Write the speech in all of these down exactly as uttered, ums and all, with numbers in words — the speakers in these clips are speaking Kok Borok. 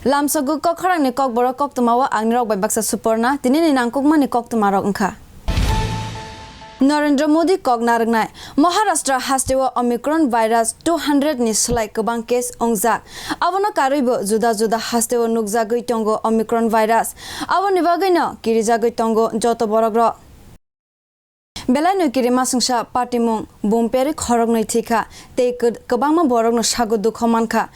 Lamsogo kok khorangni kokborok koktwmao ang nirok bai baksa Suporna, tinini nangkukmani koktwmarok wngkha. Narendra Modi kok narwknai. Maharashtra hasteo Omicron virus two hundred ni slai kwbang case wngjak. Abono karwibo juda juda hasteo nukjagwi tongo Omicron virus. Aboni bagwino kirijagwi tongo joto borokrok. Belaino kirimasingsa patimung bumper khoroknwi thwikha tei kwd-, kwbangma borokno sago dukho mankha.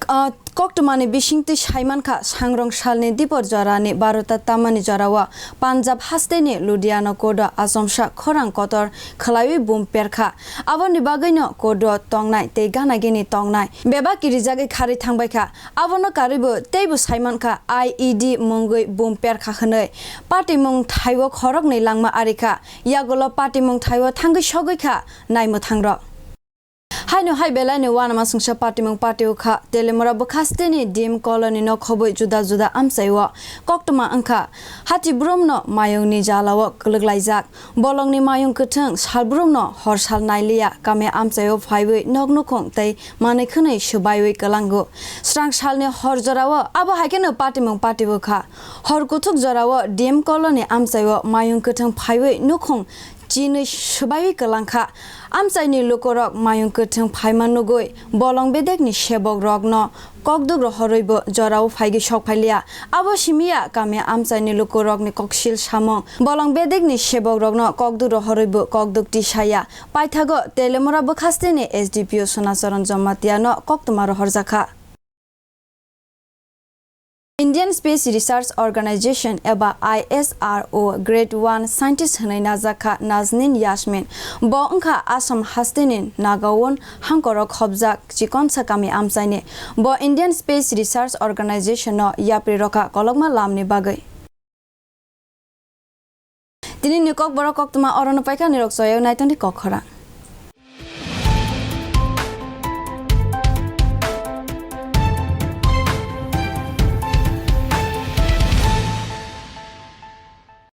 Ah, koktwmani bisingtwi saimankha, sangrong salni dipor jorani barota tamani jorao Punjab hasteni Ludhiana courto achomsa khorang kotor khwlaiwi bumper kha. Aboni bagwino courto tongnai tei gana gini tongnai bebak kirijagwi kharwi thangbaikha. Abono karwibo teibo saimankha I E D mungwi bumper kha hwnwi. Patimung thaio khoroknwi langma arikha. Yagulo patimung thaio thangwi sogwi kha naimwthangrok. Haino hai belaini uanamasingsa patimung patio kha Telemura bwkhasteni D M colony no khobwi juda juda amchaio koktwma wngkha. Hati brumno mayungni jalao kwlwklaijak. Bolongni mayung kwthwng salbrumno horsal nailiya kami amchaio phaiwi nok nukhung tei manwi khwnwi swbaiwi kwlango. Srang salni hor jorao abo haikheno patimung patio kha. Hor kuthuk jorao D M colony amchaio mayung kwthwng phaiwi nukhung chinwi swbaiwi kwlangkha. Amchaini lukurok mayung kwthwng phaima nugwi bolong bedekni sebok rokno kokduk rohorwibo jorao phaigwi sok phailiya. Abo simiya kami amchaini lukurokni koksil samung. Bolong bedekni sebok rokno kokduk rohorwibo kokduk tisaya. Paithago Telemura bwkhasteni S D P O Sunacharan Jamatia no koktwma rohorjakha. Indian Space Research Organization eba I S R O Grade one Scientist hwnwi najakha Nazneen Yasmin. Bo wngkha Assam hasteni Nagaon hangkoro khobjak chikonsa kami amchaini. Bo Indian Space Research Organization no yapri rokha kolokma lamni bagwi. Tini ni kokborok koktwma orono paikha, nirok choyao naitongdi kok khorang.